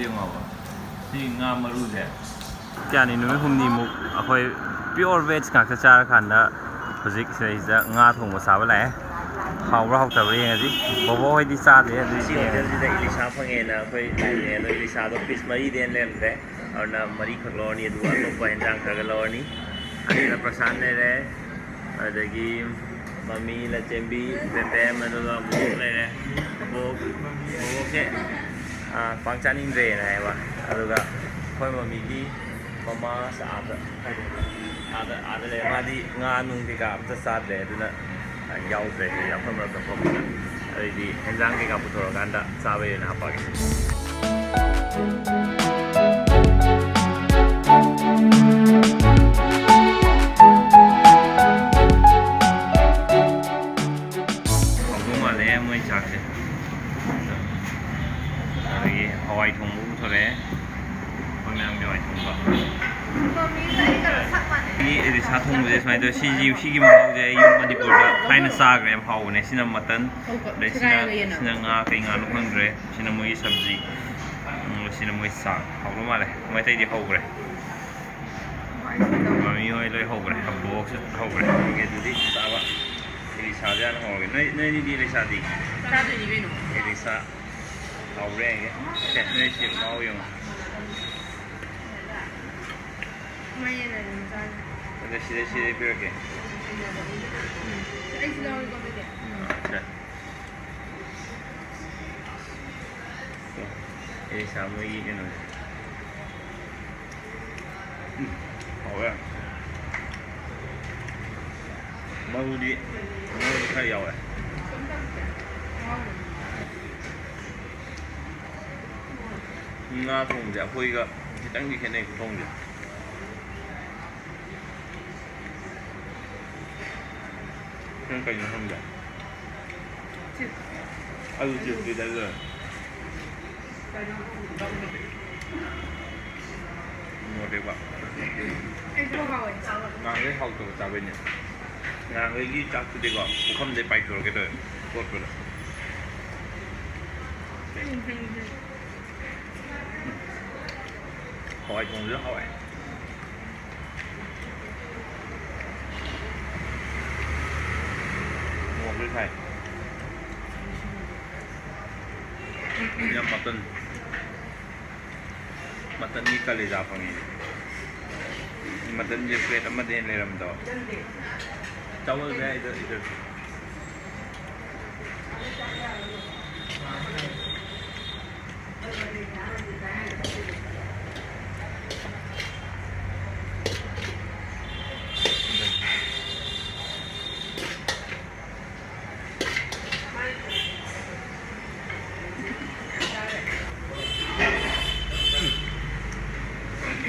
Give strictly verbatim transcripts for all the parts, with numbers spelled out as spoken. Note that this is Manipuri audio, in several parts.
ꯌꯦꯡꯉꯣꯕ꯫ ꯁꯤ ꯉꯥ ꯃꯔꯨꯁꯦ꯫ ꯀꯌꯥꯅꯤ, ꯅꯨꯃꯤꯠ ꯍꯨꯝꯅꯤꯃꯨꯛ ꯑꯩꯈꯣꯏ pure veg ꯉꯥꯛꯇ ꯆꯥꯔꯀꯥꯟꯗ ꯍꯧꯖꯤꯛ ꯁꯤꯗꯩꯁꯤꯗ ꯉꯥ ꯊꯣꯡꯕ ꯆꯥꯕ ꯂꯥꯛꯑꯦ꯫ ꯍꯥꯎꯕ꯭ꯔꯥ ꯍꯥꯎꯇꯕ꯭ꯔꯥ ꯌꯦꯡꯉꯁꯤ꯫ ꯕꯣꯕꯣ ꯍꯣꯏꯗꯤ ꯆꯥꯗꯦ, ꯑꯗꯨꯗꯤ ꯁꯤ ꯌꯦꯡꯉꯁꯤ꯫ ꯍꯣꯇꯦꯜꯁꯤꯗ ꯏꯂꯤꯁꯥ ꯐꯪꯉꯦꯅ ꯑꯩꯈꯣꯏ ꯂꯥꯛꯏꯅꯦ꯫ ꯑꯗꯣ ꯏꯂꯤꯁꯥꯗꯣ piece ꯃꯔꯤꯗꯩ ꯍꯦꯟꯅ ꯂꯩꯔꯝꯗ꯭ꯔꯦ꯫ ꯑꯗꯨꯅ ꯃꯔꯤꯈꯛ ꯂꯧꯔꯅꯤ, ꯑꯗꯨꯒ ꯑꯇꯣꯞꯄ ꯍꯦꯟꯖꯥꯡ ꯈꯔꯒ ꯂꯧꯔꯅꯤ꯫ ꯑꯗꯨꯅ ꯄ꯭ꯔꯁꯥꯟ ꯂꯩꯔꯦ, ꯑꯗꯒꯤ ꯃꯃꯤ, ꯂꯟꯆꯦꯟꯕꯤ, ꯕꯦꯝꯕꯦꯝ, ꯑꯗꯨꯒ ꯕꯣꯕꯣꯛ ꯂꯩꯔꯦ꯫ ꯕꯣꯕꯣꯛ, ꯕꯣꯕꯣꯛꯁꯦ, ꯑꯥ, ꯄꯥꯛ ꯆꯥꯅꯤꯡꯗ꯭ꯔꯦꯅ ꯍꯥꯏꯕ꯫ ꯑꯗꯨꯒ ꯑꯩꯈꯣꯏ ꯃꯃꯤꯒꯤ ꯃꯃꯥ ꯑꯥꯗ, ꯑꯥꯗ, ꯑꯥꯗ ꯂꯩ꯫ ꯃꯥꯗꯤ ꯉꯥ ꯅꯨꯡ ꯀꯩꯀꯥ ꯑꯝꯇ ꯆꯥꯗ꯭ꯔꯦ, ꯑꯗꯨꯅ ꯌꯥꯎꯗ꯭ꯔꯦ ꯑꯩꯈꯣꯏ ꯃꯔꯛꯇ ꯐꯝꯕꯗ꯫ ꯑꯗꯩꯗꯤ ꯍꯦꯟꯖꯥꯡ ꯀꯩꯀꯥ ꯄꯨꯊꯣꯔꯀꯥꯟꯗ ꯆꯥꯕꯩ ꯑꯣꯏꯅ ꯍꯥꯞꯄꯛꯑꯒꯦ꯫ ꯍꯥꯎꯗꯧ ꯃꯥꯜꯂꯦ ꯃꯣꯏ ꯆꯥꯛꯁꯦ꯫ ꯑꯗꯒꯤ ꯍꯋꯥꯏ ꯊꯣꯡꯕ ꯄꯨꯊꯣꯔꯛꯑꯦ꯫ ꯑꯩꯈꯣꯏ ꯃꯌꯥꯝꯒꯤ ꯍꯋꯥꯏ ꯊꯣꯡꯕ꯫ ꯁꯤ ꯏꯂꯤꯁꯥ ꯊꯣꯡꯕꯁꯦ ꯁꯨꯃꯥꯏꯅ ꯇꯧꯋꯦ꯫ ꯁꯤꯒꯤ, ꯁꯤꯒꯤ ꯃꯍꯥꯎꯁꯦ ꯑꯩ ꯌꯨꯝ ꯃꯅꯤꯄꯨꯔꯗ ꯊꯥꯏꯅ ꯆꯥꯈ꯭ꯔꯦ, ꯌꯥꯝ ꯍꯥꯎꯕꯅꯦ꯫ ꯁꯤꯅ ꯃꯇꯟ, ꯑꯗꯩ ꯁꯤꯅ, ꯁꯤꯅ ꯉꯥ, ꯀꯩ ꯉꯥꯅꯣ ꯈꯪꯗ꯭ꯔꯦ꯫ ꯁꯤꯅ ꯃꯣꯏꯒꯤ ꯁꯕꯖꯤ, ꯎꯝ, ꯁꯤꯅ ꯃꯣꯏ ꯆꯥꯛ꯫ ꯍꯥꯎꯕ ꯃꯥꯜꯂꯦ꯫ ꯃꯣꯏ ꯑꯇꯩꯗꯤ ꯍꯧꯈ꯭ꯔꯦ꯫ ꯃꯃꯤ ꯍꯣꯏ ꯂꯣꯏ ꯍꯧꯈ꯭ꯔꯦ꯫ ꯑꯕꯣꯛꯁꯨ ꯍꯧꯈ꯭ꯔꯦ꯫ ꯑꯣꯀꯦ, ꯑꯗꯨꯗꯤ ꯆꯥꯕ꯫ ꯏꯂꯤꯁꯥꯗꯤ ꯍꯥꯟꯅ ꯍꯧꯔꯒꯦ꯫ ꯅꯣꯏ, ꯅꯣꯏ ꯑꯅꯤꯗꯤ ꯏꯂꯤꯁꯥꯗꯤ? ꯆꯥꯗꯣꯏꯅꯤ ꯀꯩꯅꯣ꯫ ꯏꯂꯤꯁꯥ ꯍꯥꯎꯕ꯭ꯔꯥ ꯌꯦꯡꯒꯦ꯫ ꯁꯦ, ꯅꯣꯏ ꯁꯤ ꯃꯍꯥꯎ ꯌꯦꯡꯉꯣ꯫ ꯃꯌꯦꯟ ꯑꯗꯨꯝ ꯆꯥꯅꯤ꯫ ꯑꯗ ꯁꯤꯗꯩ, ꯁꯤꯗꯩ ꯄꯤꯔꯛꯀꯦ꯫ ꯎꯝ꯫ ꯑꯩꯁꯨ ꯂꯧꯔꯒꯦꯀꯣ ꯑꯗꯨꯗꯤ꯫ ꯎꯝ꯫ ꯁꯦ꯫ ꯏꯂꯤꯁꯥ ꯃꯣꯏꯒꯤ ꯀꯩꯅꯣꯁꯦ꯫ ꯎꯝ, ꯍꯥꯎꯋꯦ꯫ ꯃꯔꯨꯗꯤ, ꯃꯔꯨꯗꯤ ꯈꯔ ꯌꯥꯎꯋꯦ꯫ ꯉꯥ ꯊꯣꯡꯕꯁꯦ ꯑꯩꯈꯣꯏꯒ ꯈꯤꯇꯪꯗꯤ ꯈꯦꯠꯅꯩ ꯈꯨꯊꯣꯡꯁꯦ꯫ ꯅꯪ ꯀꯩꯅꯣ ꯈꯪꯗꯦ꯫ ꯑꯂꯨ ꯆꯤꯞꯁꯇꯤ ꯆꯥꯅꯤꯡꯗꯦ꯫ ꯃꯣꯔꯣꯛ ꯑꯇꯦꯛꯄ꯫ ꯑꯩꯁꯨ ꯍꯥꯎꯋꯦ ꯆꯥꯕ꯫ ꯉꯍꯥꯟꯈꯩ ꯍꯥꯎꯇꯕ ꯆꯥꯕꯩꯅꯦ꯫ ꯉꯍꯥꯟꯈꯩꯒꯤ ꯆꯥꯛꯇꯨꯗꯤꯀꯣ, ꯄꯨꯈꯝꯗꯩ ꯄꯥꯏꯊꯣꯔꯛꯀꯦ ꯇꯧꯋꯦ ꯀꯣꯠꯄꯗ꯫ ꯎꯝ, ꯎꯝ, ꯎꯝ꯫ ꯍꯋꯥꯏ ꯊꯣꯡꯕꯁꯨ ꯍꯥꯎꯋꯦ꯫ ꯃꯣꯔꯣꯛꯁꯨ ꯁꯥꯏ꯫ ꯌꯥꯝ ꯃꯇꯟ, ꯃꯇꯟꯒꯤ ꯀꯂꯦꯖꯥ ꯐꯪꯉꯤ꯫ ꯃꯇꯟꯁꯦ plate ꯑꯃꯗ ꯍꯦꯟꯅ ꯂꯩꯔꯝꯗꯕ꯫ ꯆꯥꯎꯕ ꯌꯥꯏꯗ ꯁꯤꯗ꯫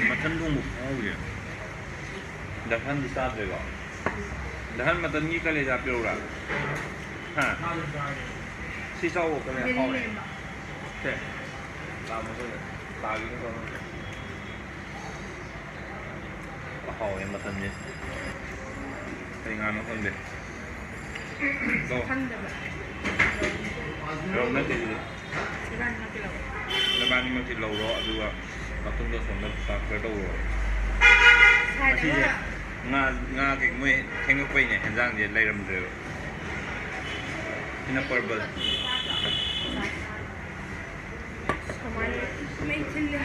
ꯃꯊꯟ ꯊꯣꯡꯕ ꯈꯨꯍꯥꯎꯁꯦ꯫ ꯗꯁꯥꯟꯗꯤ ꯆꯥꯗ꯭ꯔꯦꯀꯣ꯫ ꯗꯁꯥꯟ ꯃꯇꯟꯒꯤ ꯀꯂꯦꯖꯥ ꯄꯤꯔꯛꯎꯔꯥ? ꯍꯥ? ꯁꯤ ꯆꯥꯎꯑꯣ, ꯀꯂꯦꯖꯥ ꯍꯥꯎꯋꯦ꯫ ꯁꯦ꯫ ꯂꯥꯝꯃꯁꯨ ꯇꯥꯒꯤꯅꯤ ꯇꯧꯔꯒ꯫ ꯍꯥꯎꯋꯦ ꯃꯇꯟꯁꯦ꯫ ꯀꯔꯤ ꯉꯥꯅꯣ ꯈꯪꯗꯦ꯫ ꯂꯧ꯫ ꯈꯪꯗꯕ꯫ ꯔꯧ ꯅꯠꯇꯦ ꯁꯤꯗꯤ꯫ ꯏꯕꯥꯅꯤꯃꯛꯀꯤ ꯂꯧ꯫ ꯅꯕꯥꯅꯤꯃꯛꯁꯤ ꯂꯧꯔꯣ, ꯑꯗꯨꯒ ꯃꯇꯨꯡꯗ ꯁꯣꯝꯗ transfer ꯇꯧꯔꯣ꯫ ꯁꯥꯏꯗ ꯉꯁꯤꯁꯦ ꯑꯃ ꯉꯥ, ꯉꯥ ꯀꯩ ꯃꯣꯏ ꯊꯦꯡꯉꯛꯄꯩꯅꯦ, ꯍꯦꯟꯖꯥꯡꯁꯦ ꯂꯩꯔꯝꯗ꯭ꯔꯦꯕ꯫ ꯁꯤꯅ ꯄꯔꯕꯜ꯫ ꯀꯃꯥꯏꯅ? ꯃꯩ ꯊꯤꯜꯂꯦ꯫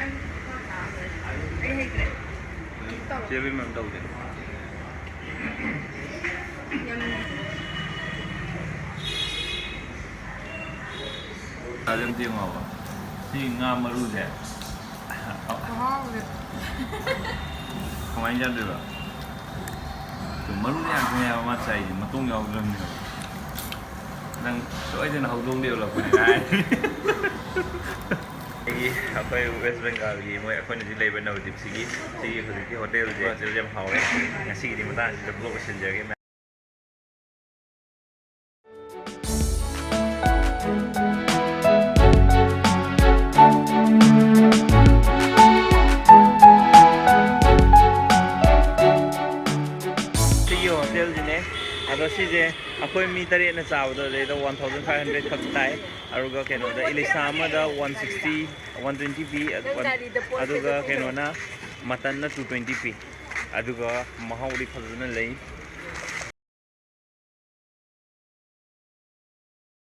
ꯑꯩ ꯍꯩꯇ꯭ꯔꯦ꯫ ꯇꯧꯔꯣ꯫ ꯆꯦ ꯕꯦꯝꯃ ꯑꯝ ꯇꯧꯗꯦ꯫ ꯌꯥꯝ ꯑꯗꯨꯝ ꯌꯦꯡꯉꯣꯕ꯫ ꯁꯤ ꯉꯥ ꯃꯔꯨꯁꯦ꯫ ꯈꯨꯍꯥꯎꯁꯦ꯫ ꯀꯃꯥꯏꯅ ꯆꯥꯗꯣꯏꯕ? ꯁꯨꯝ ꯃꯔꯨꯗ ꯉꯥꯛꯇꯅꯦ ꯍꯥꯏꯕ ꯃꯥ ꯆꯥꯏꯁꯦ, ꯃꯇꯣꯡ ꯌꯥꯎꯗ꯭ꯔꯕꯅꯦꯕ꯫ ꯅꯪ ꯁꯣꯏꯗꯅ ꯍꯧꯗꯣꯡꯗ ꯌꯣꯜꯂꯛꯄꯅꯤ ꯍꯥꯏ꯫ ꯑꯩꯒꯤ, ꯑꯩꯈꯣꯏ West Bengalꯒꯤ ꯃꯣꯏ, ꯑꯩꯈꯣꯏꯅ ꯍꯧꯖꯤꯛ ꯂꯩꯕ ꯅꯕꯗꯤꯞꯁꯤꯒꯤ, ꯁꯤꯒꯤ ꯍꯧꯖꯤꯛꯀꯤ ꯍꯣꯇꯦꯜꯁꯦ, ꯍꯣꯇꯦꯜꯁꯦ ꯌꯥꯝ ꯍꯥꯎꯋꯦ꯫ ꯉꯁꯤꯒꯤꯗꯤ ꯃꯇꯥꯡꯁꯤꯗ vlog ꯂꯣꯏꯁꯤꯟꯖꯔꯒꯦ꯫ ꯁꯤꯒꯤ ꯍꯣꯇꯦꯜꯁꯤꯅꯦ꯫ ꯑꯗꯣ ꯁꯤ ꯁꯤꯁꯦ ꯑꯩꯈꯣꯏ ꯃꯤ ꯇꯔꯦꯠꯅ ꯆꯥꯕꯗꯣ ꯑꯗꯩꯗ ꯋꯥꯟ ꯊꯥꯎꯖꯟ ꯐꯥꯏꯚ ꯍꯟꯗ꯭ꯔꯦꯗ ꯈꯛ ꯇꯥꯏ꯫ ꯑꯗꯨꯒ ꯀꯩꯅꯣꯗ ꯏꯂꯤꯁꯥ ꯑꯃꯗ ꯋꯥꯟ ꯁꯤꯛꯁꯇꯤ, ꯋꯥꯟ ꯇ꯭ꯋꯦꯟꯇꯤ ꯄꯤ꯫ ꯑꯗꯨꯒ ꯀꯩꯅꯣꯅ ꯃꯇꯟꯅ ꯇꯨ ꯇ꯭ꯋꯦꯟꯇꯤ ꯄꯤ꯫ ꯑꯗꯨꯒ ꯃꯍꯥꯎꯗꯤ ꯐꯖꯅ ꯂꯩ꯫